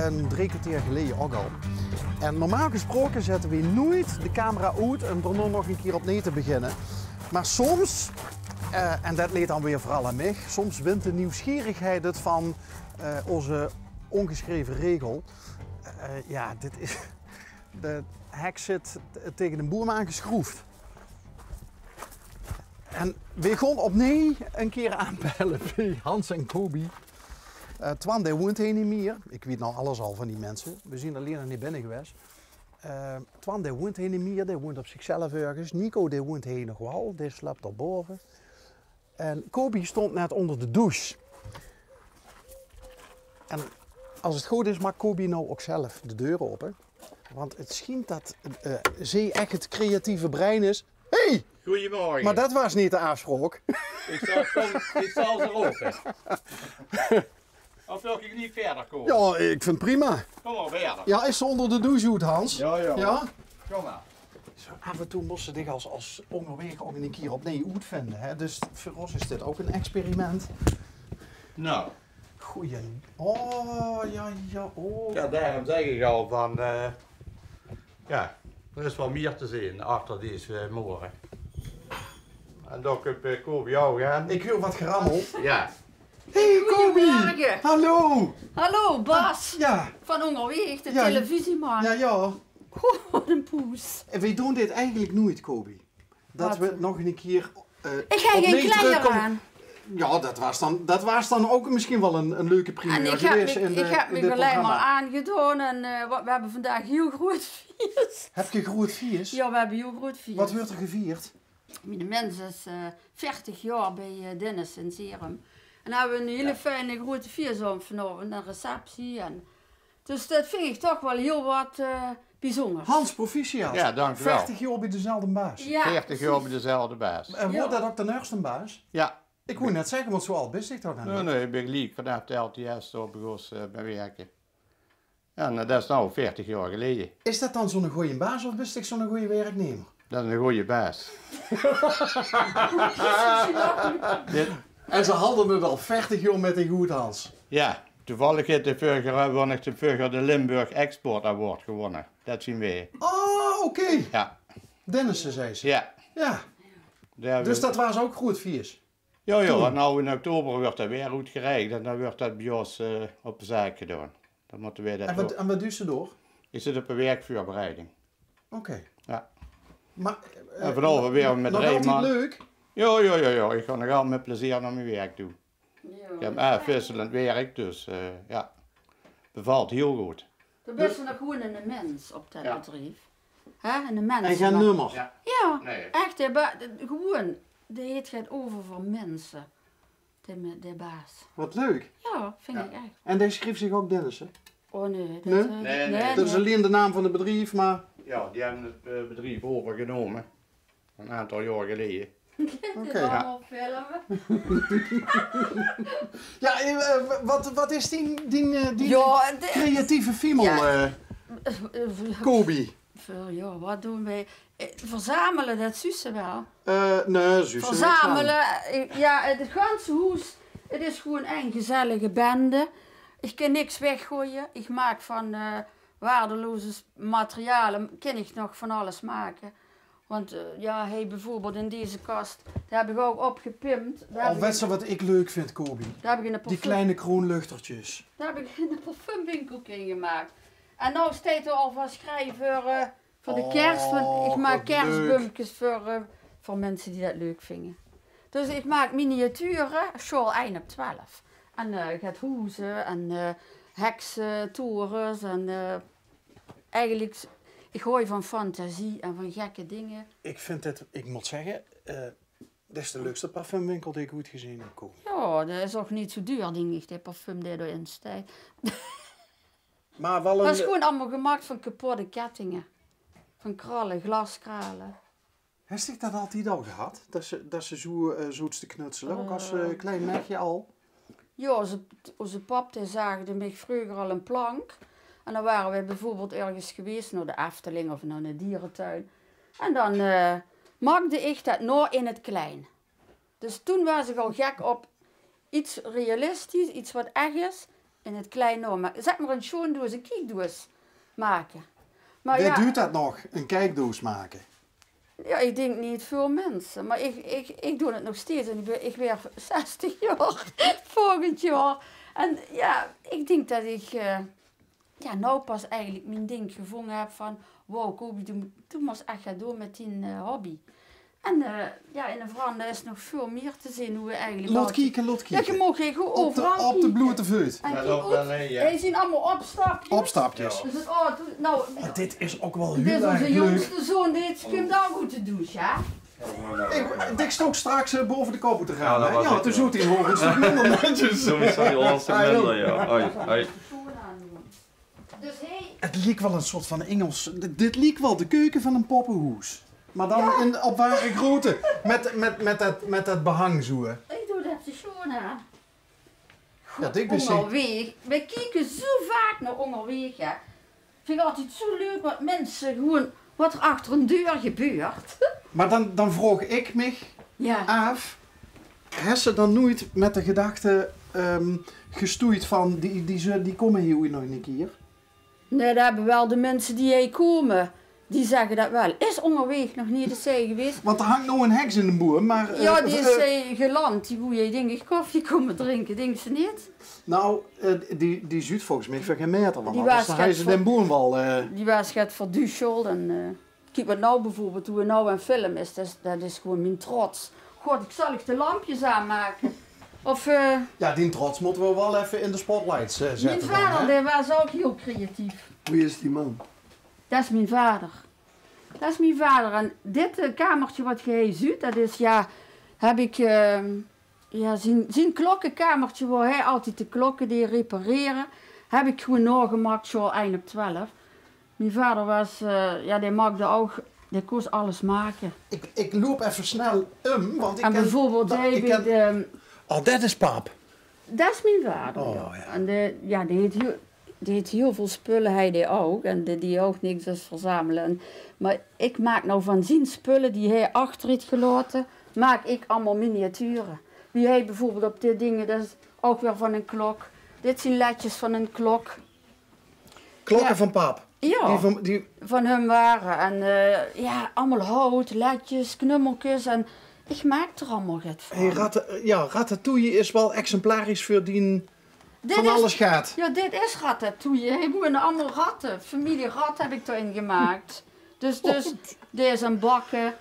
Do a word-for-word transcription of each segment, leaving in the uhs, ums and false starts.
En drie kerteer geleje ouch al. En normaal gesproke zètte we noeit de camera oet um daonao nog 'ne kier opnee te beginne. Maar soms, eh, en det ligk dan weer veural aan mich, soms wint de nieuwsgierigheid 't van, eh, ózze óngesjreve regel. Eh, ja, dit is, de heks zit t-, tege de boum aangesjroefd. En we gaon opnee 'ne kier aanbelle bie Hans en Kobi. Eh, Twan, dae woeënt hie nie mier. Ik wiet now alles al van die minse. We zien allein nog nie binne gewaes. Eh, Twan, dae woeënt hie nie mier. Dae woeënt op zichzelf örges. Nico, dae woeënt hie nog wal. Dae slöp dao bove. En Kobi stond net ónger de douche. En as 't good is, maak Kobi now ouch zelf de deur ope. Want 't sjient det, eh, ze ech 't creatieve brein is. Hey! Goeiemorge. Maar det waas nie de aafspraok. Ik zal, kom, ik zal ze rope. Of wil ik niet verder komen? Ja, ik vind prima. Kom maar verder. Ja, is ze ónger de douche oet, Hans? Ja, ja. Ja? Kom maar. Zo, aaf en toe mós se dich as, as óngerwaeg ouch 'ne kier opnee oetvinde, hè? Dus veur ós is dit ouch 'n experiment. Nou. Goeie. Oh, ja, ja, oh. Ja, daorum zeg ik al van, eh, ja, d'r is wel mier te zien achter deze, eh, more. En dan kump, eh, Kobi ouch aan. Ik huur wat gerammel. Ja. Hey, Kobi! Goeiemorge. Hallo! Hallo, Bas. Ja. Van Óngerwaeg, de televisieman. Ja, ja. Goh, wat 'ne poes. En we doon dit eigelik noeit, Kobi. Det we nog 'ne kier, eh, opnee trökkómme. Ik heb gein kleier aan. Ja, det waas dan, det waas dan ouch misschien wel 'n, 'n leuke primeur gewaes in dit programma. En ik heb mich, ik heb mich allein maar aangedaon en, eh, wa-, we hebbe vandaag hiel groeët fieës. Heb ge groeët fieës? Ja, we hebbe hiel groeët fieës. Wat weurt d'r gevierd? Miene mins is, eh, veertig jaor bie, eh, Dennis in Zerum. En dan hebbe we 'n hiel fijne groeëte fieësaovend vanaovend, 'n receptie en Dus det vind ik toch wel hiel wat, eh, biezónders. Hans, proficiat. Ja, dank u wel. Veertig jaor bie dezelfde baas. Ja, precies. Veertig jaor bie dezelfde baas. En weurt det ouch de nörste baas? Ja. Ik woeë net zegge, want zo aad bis se toch nog nie? Nee, nee, ik bin geliek vanaaf de L T S dao begós, eh, mit wirke. Ja, nou, det is now veertig jaor geleje. Is det dan zoeë'n goeie baas of bis se zoeë'n goeie werknemer? Det is 'ne goeie baas. Dit En ze hadde 't al veertig jaor mit dich good, Hans. Ja, toevallig haet de vurger, eh, won ik de vurger de Limburg Export Award gewonne. Det zien we. Oh, oké. Ja. Dennissen, zei ze. Ja. Ja. Dus det waas ouch groeët fieës. Ja, ja, want now in oktober weurt det weer oetgereik en dan weurt det bie ós, eh, op de zaak gedaon. Dan mótte we det doon. En wat, en wat duus se dao? Ik zit op de werkvoorbereiding. Oké. Ja. Maar, eh, en vanaovend weer mit nog drie man. Altied leuk? Ja, ja, ja, ja. Ik gaon nog al mit plezeer nao mien werk toe. Ja. Ik heb aafwisselend werk, dus, eh, ja. Bevalt hiel good. Dan bis se nog gewoeën 'ne mins op det bedrief. Hè? 'Ne mins. En gein nummer? Ja. Ja, nee. Ech, hè, ba-, de, gewoeën, dae haet 't euver veur minse. De, de baas. Wat leuk. Ja, vind ik ech. En dae sjrief zich ouch Dennissen? Oh nee, det, eh, nee, nee. Det is allein de naam van 't bedrief, maar... Ja, die hebbe 't, eh, bedrief euvergenómme. 'n Aantal jaor geleje. Oké. Allemaol filme. Ja, eh, wat, wat is dien, dien, eh, dien creatieve fiemel, eh, Kobi? Veur, ja, wat doon we? Eh, verzamele, det zuus se wel. Eh, nee, zuus se niks aan. Verzamele, eh, ja, 't ganse hoes, 't is gewoeën ein gezellige bende. Ik kin niks weggoeje. Ik maak van, eh, waardeloze s-, materiale, kin ik nog van alles make. Want, eh, ja, hey, bijvoorbeeld in deze kast, dao heb ik ouch op gepimpt. Dao heb ik... Oh, wets se wat ik leuk vind, Kobi? Dao heb ik 'ne parfum... Die kleine kroonluchtertjes. Dao heb ik 'ne parfumwinkelke in gemaak. En now steit d'r al van sjrieve, eh, Veur de kers, want ik maak kersbumkes veur, eh, veur minse die det leuk vinge. Dus ik maak miniature, sjaol ein op twelf. En, eh, ik heb hoeze en, eh, heksetorens en, eh, eigelik, ik haoj van fantasie en van gekke dinger. Ik vind het, ik mót zegge, eh, det is de leukste parfumwinkel die ik oeët gezeen heb, Kobi. Ja, det is ouch niet zo duur, dink ik, de parfum die d'r in steit. Maar wel... Det is gewoeën allemaol gemaak van kapotte kettinge. Van kralle, glaskralle. Hes dich det altied al gehad? Det se, det se zo, eh, zoeëts te knutsele, ouch as, eh, klein mechje al? Ja, ózze, ózze pap, dae zaagde mich vreuger al 'n plank. En dan ware we bijvoorbeeld örges gewaes, nao de Efteling of nao 'ne dierentuin. En dan, eh, maakde ik det nao in 't klein. Dus toen waas ik al gek op iets realistisch, iets wat ech is. In 't klein nao, mer zèk mer 'n sjoon doos, 'n kiekdoos make. Mer wie duit det nog, 'n kiekdoos make? Ja, ich dink neet väöl minse, mer ich, ich, ich doon 't nog steeds en ich bön, ich waer zestig jaor volgend jaor. En ja, ich dink det ich, eh, ja, noe pas eigelik mien dink gevónje höb van, wow, Kobi, doe, doe mós ech gaon door mit dien, eh, hobby. En, eh, ja, in de veranda is nog väöl mier te zeen wie we eigelik... Laot kieke, laot kieke. Ja, ge moogt gewoon op de, overal op de kieke. Blote veut. En kiek oet, hie zeen allemaol opstapkes. Opstapkes. Dus 't, oh, toen, nou, dit is ouch waal hiel erg leuk. Dit is ózze jóngste zoon, dae kump ouch oet de douche, hè? Ich, ich stook straks, eh, baove de kop te gaon, hè? Ja, toen zoot 'r nog 'n stuk minder netjes. Sowieso, ja, 'n stuk minder, ja. Oei, oei. Dus hey. 't Liek waal 'n soort van Ingels. Dit, dit liek waal de keuke van 'n poppehoes. Mer dan in, op ware grootte. Mit, mit, mit det, mit det behang zoe. Ich doon det ze sjoon aan. Ja, dik bezit. Óngerwaeg. Veer kieke zoe vaak nao Óngerwaeg, hè. Vinj ich altied zoe leuk wat minse gewoon, wat d'r achter 'n deur gebeurt. Mer dan, dan vraog ich mich aaf, höbs se dan noeit mit de gedachte, ehm, gestoeid van, die, die, ze, die kómme hie nog 'ne kier? Nae, det höbbe waal de minse die hie kómme, die zègke det waal. Is Óngerwaeg nog neet ins hie gewaes. Want d'r hingk noe 'n heks in de boum, mer, eh... Ja, die is, eh, geland. Die wól hie, dink ich, koffie kómme drinke, dinks se neet? Nou, eh, die, die zuut volges mich veur gein maeter, want anders haje ze den boum waal, eh... Die waas get verduuzjeld en, eh, kiek, wat noe bieveurbeeld, wie noe 'n film is, det is, det is gewoon mien trots. God, ich zal ich de lampjes aanmake. Of, eh... Ja, dien trots mótte we waal effe in de spotlights, eh, zètte dan, hè? Mien vader, dae waas ouch hiel creatief. Wie is die man? Det is mien vader. Det is mien vader. En dit, eh, kamertje wat ge hie zuut, det is, ja, höb ich, eh, ja, zien, zien klokkekamertje, wo hae altied de klokke deeg reparere, höb ich gewoon naogemaak, sjoon ein op twelf. Mien vader waas, eh, ja, dae maakde ouch, dae kós alles make. Ich, ich loup effe snel um, want ich... En ken bieveurbeeld, det, dae ich ken... Ehm, oh, det is pap. Det is mien vader, ja. En dae, ja, dae haet hiel, dae haet hiel väöl spulle, hae dae ouch. En dae, dae ouch niks es verzamele. En, mer ich maak noe van zien spulle die hae achter haet gelaote, maak ich allemaol miniature. Wie hae bieveurbeeld op dit ding, det is ouch weer van 'n klok. Dit zeen ledjes van 'n klok. Klokke van pap? Ja. Die van, die van häöm wore. En, eh, ja, allemaol hout, ledjes, knummelkes. En ich maak d'r allemaol get van. Hey, rata-, ja, ratatouille is waal exemplarisch veur dien van alles gaat. Ja, dit is ratatouille. Hae woeëne allemaol ratte. Femilie Rat höb ich d'r-in gemaak. Dus, dus, dae is aan 't bakke,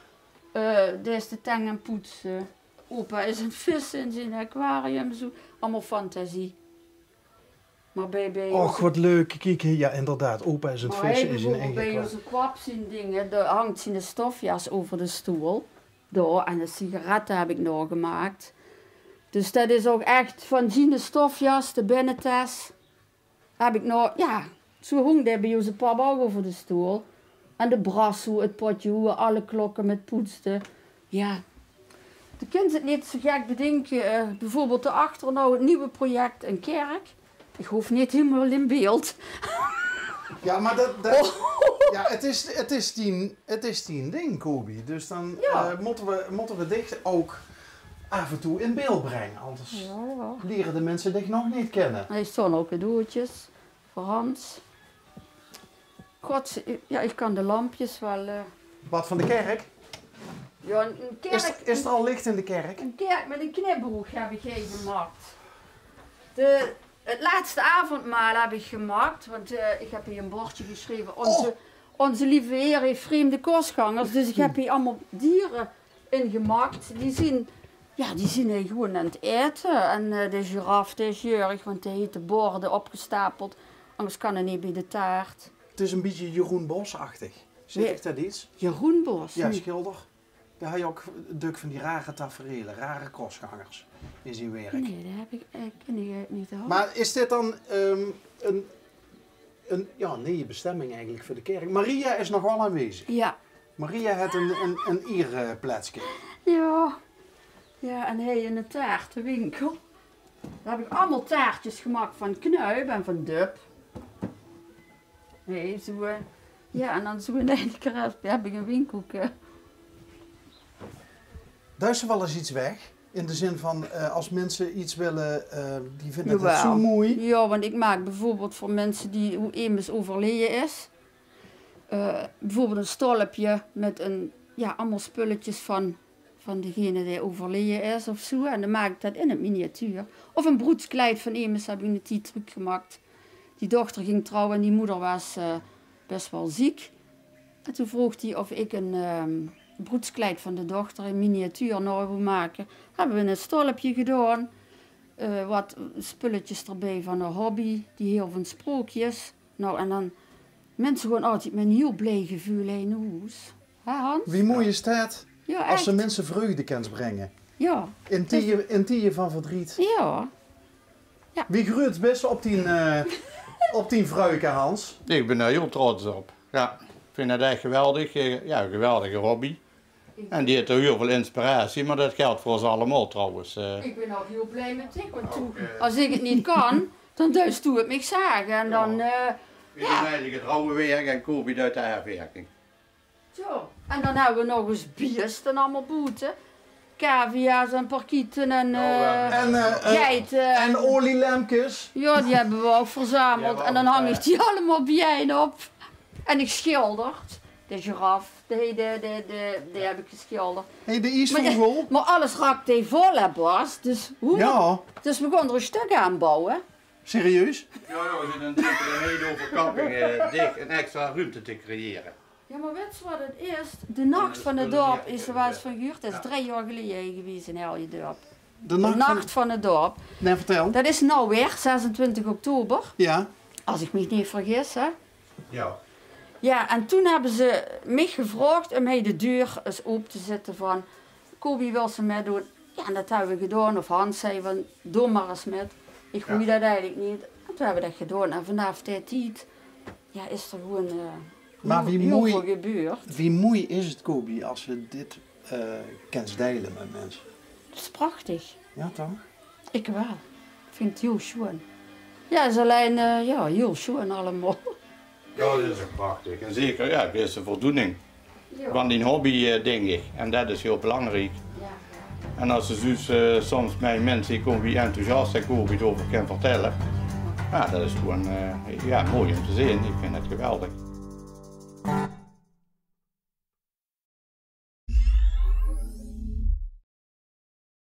eh, dae is de teng aan 't poetse. Opa is aan 't visse in zien aquarium, zoe. Allemaol fantasie. Mer bie, bie... Och, wat leuk. Kiek, hè, ja, inderdaad. Opa is aan 't visse in zien eige... Bie ózze pap zien ding, hè, dao hingk zien stofjas euver de stool. Dao, en de sigarette höb ich naogemaak. Dus det is ouch ech van zien stofjas, de binnetes, höb ich nog, ja, zoe hóng dae bie ózze pap ouch euver de stool. En de brasso, 't potje, wie alle klokke mit poetste. Ja. De kins 't neet zoe gek bedinke. Eh, bieveurbeeld dao achter noe 't nuuj project, 'n kèrk. Ich hoof neet hielemaol in beeld. Ja, mer det, det, ja, 't is, 't is dien, 't is dien ding, Kobi. Dus dan, eh, mótte we, mótte we dich ouch aaf en toe in beeld bringe. Anders liere de minse dich nog neet kinne. Hie staon ouch cadeautjes veur Hans. God, ja, ich kan de lampjes waal, eh... Wat, van de kèrk? Ja, 'n, 'n kèrk. Is, is d'r al licht in de kèrk? 'n Kèrk mit 'n knipoog höb ich hie gemaak. De, 't laatste avondmaal höb ich gemaak, want, eh, ich höb hie 'n bordje gesjreve: Ózze, ózze lieve Heer haet vreemde kosgangers. Dus ich höb hie allemaol diere in gemaak. Die zien, ja, die zien hie gewoon aan 't aete. En, eh, de giraf, dae is jeurig, want dae haet de borde opgestapeld. Anders kan 'r neet bie de taart. 't Is 'n bietje Jeroen Bosch-achtig. Zaet dich det get? Jeroen Bosch? Ja, sjilder. Dae haw ouch dök van die rare taferele, rare kosgangers in zien werk. Nae, det höb ich, eh, kin ich neet, huur. Mer is dit dan, ehm, 'n, 'n, ja, 'n nuuj bestemming eigelik veur de kèrk? Maria is nog waal aanwezig. Ja. Maria haet 'n, 'n, 'n iereplaetske. Ja. Ja, en hie in de taartewinkel. Dao höb ich allemaol taartjes gemaak van knuip en van dub. Nae, zoe, eh, ja, en dan zoe in eine kier höb, höb ich 'n winkelke. Duis se waal ins get weg? In de zin van, eh, as minse get wille, eh, die vinde 't zoe moei. Jao, want ik maak beveurbeeld veur minse die, wie emes euverleje is, eh, beveurbeeld e stolpje mit e, jao, allemaol spullekes van, van degene dae euverleje is of zoe. En dan maak ik det in 't miniatuur. Of e broedskleid van emes heb ik 'ne tied trök gemaak. Die dochter ging trouwe en die moder waas, eh, bes waal ziek. En toen vroog die of ik e, ehm, broedskleid van de dochter in miniatuur nao wou make. Hebbe we in e stolpje gedaon. Eh, wat spullekes d'rbie van häör hobby. Die hiel van sprookjes. Nou, en dan, minse gaon altied mit 'n hiel blij geveul heen nao hoes. Hè, Hans? Wie moei is det? Jao, as se minse vreugde kins bringe. Jao. In tieje, in tieje van verdriet. Jao. Jao. Wie gruuets bis se op dien, eh, op dien vruike, Hans? Ik bin dao hiel trots op. Jao, ik vind 't ech geweldig. Eh, jao, 'n geweldige hobby. En die haet d'r hiel väöl inspiratie, maar det geldt veur ós allemaol trouwens, eh. Ik bin ouch hiel blij mit dich, want toen, as ik 't neet kan, dan duis doe 't mich zage. En dan, eh, jao. Wie de meilike trouwe werk en Kobi duit de haarwerking. Zo, en dan hebbe we nog ós bieëste allemaol boete. Cavia's en parkiete en, eh, geite. En, eh, en olielemkes. Jao, die hebbe we ouch verzameld. En dan hang ik die allemaol biejein op. En ik schilder. De giraf, de, de, de, de, die heb ik geschilderd. Hey, de iesvogel. Maar alles raakde vol, hè, Bas. Dus hoe? Jao. Dus we gaon d'r e stök aan bouwe. Serieus? Jao, jao, we zitten aan 't dinke óm hie de euverkapping, eh, dich 'n extra ruumte te creëren. Jao, maar wits se wat 't is? De Nacht van 't Dörp, is d'r waal ins van gehuurd? Det is drie jaor geleje gewaes in Heljendörp. De Nacht van 't Dörp. Nae, vertel. Det is now weer, zesentwintig oktober. Jao. As ik mich neet vergis, hè. Jao. Jao, en toen hebbe ze mich gevraogd óm hie de deur ins ope te zitte van: Kobi, wils se mitdoon? Jao, en det hebbe we gedaon. Of Hans zag van: doon maar ins mit. Ik wooj det eigelik neet. En toen hebbe we det gedaon. En vanaaf dae tied, jao, is d'r gewoen, eh, hiel väöl gebeurd. Maar wie moei, wie moei is 't, Kobi, as se dit, eh, kins deile mit minse? Det is prachtig. Jao, toch? Ik waal. Ik vind 't hiel sjoean. Jao, is allein, eh, jao, hiel sjoean allemaol. Jao, det is ouch prachtig. En zeker, jao, 't is de voldoening van dien hobby, eh, dink ik. En det is hiel belangriek. En as se zuus, eh, soms bie minse kóms wie enthousiast en Kobi d'reuver kan vertelle. Jao, det is gewoen, eh, jao, moei óm te zeen. Ik vind 't geweldig.